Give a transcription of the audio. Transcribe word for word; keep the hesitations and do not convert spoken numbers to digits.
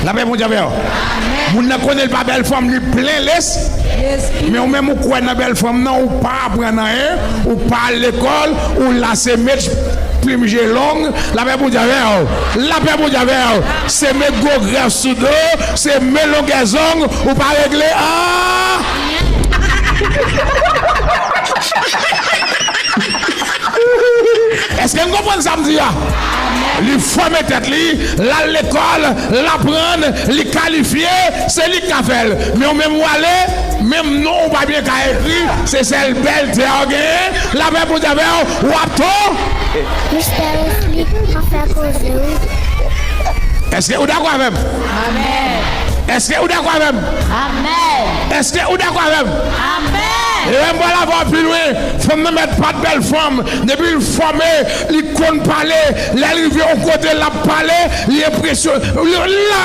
Lapè Bondye avè w. Moun nan konnen l pa bèl fanm, li plen les. Men ou menm ou kwè nan bèl fanm nan, ou pa aprann anyen, ou pa al lekòl, ou la se met plim je long. Lapè Bondye avè w. Lapè Bondye avè w. Se met gwo grèf sou do, se met longè zong, ou pa regle an. Èske n konprann sa m di a? Li fòme tèt li, l al lekòl, l aprann, li kalifye, se li k ka fè l. Men ou menm ou ale, menm non ou pa byen ka ekri, se sèl bèl tè w genyen, lapè Bondye avè w, w ap tou. Mistè Wesley, an fè koze wi. Èske ou dakò avè m? Amèn. Èske ou dakò avè m? Amèn. Èske ou dakò avè m? Amèn. E menm pral avè w pi lwen, fanm nan mèt pa t bèl fanm, depi l fòme, li konn pale, lè l rive yon kote l ap pale, li enpresyon, l la,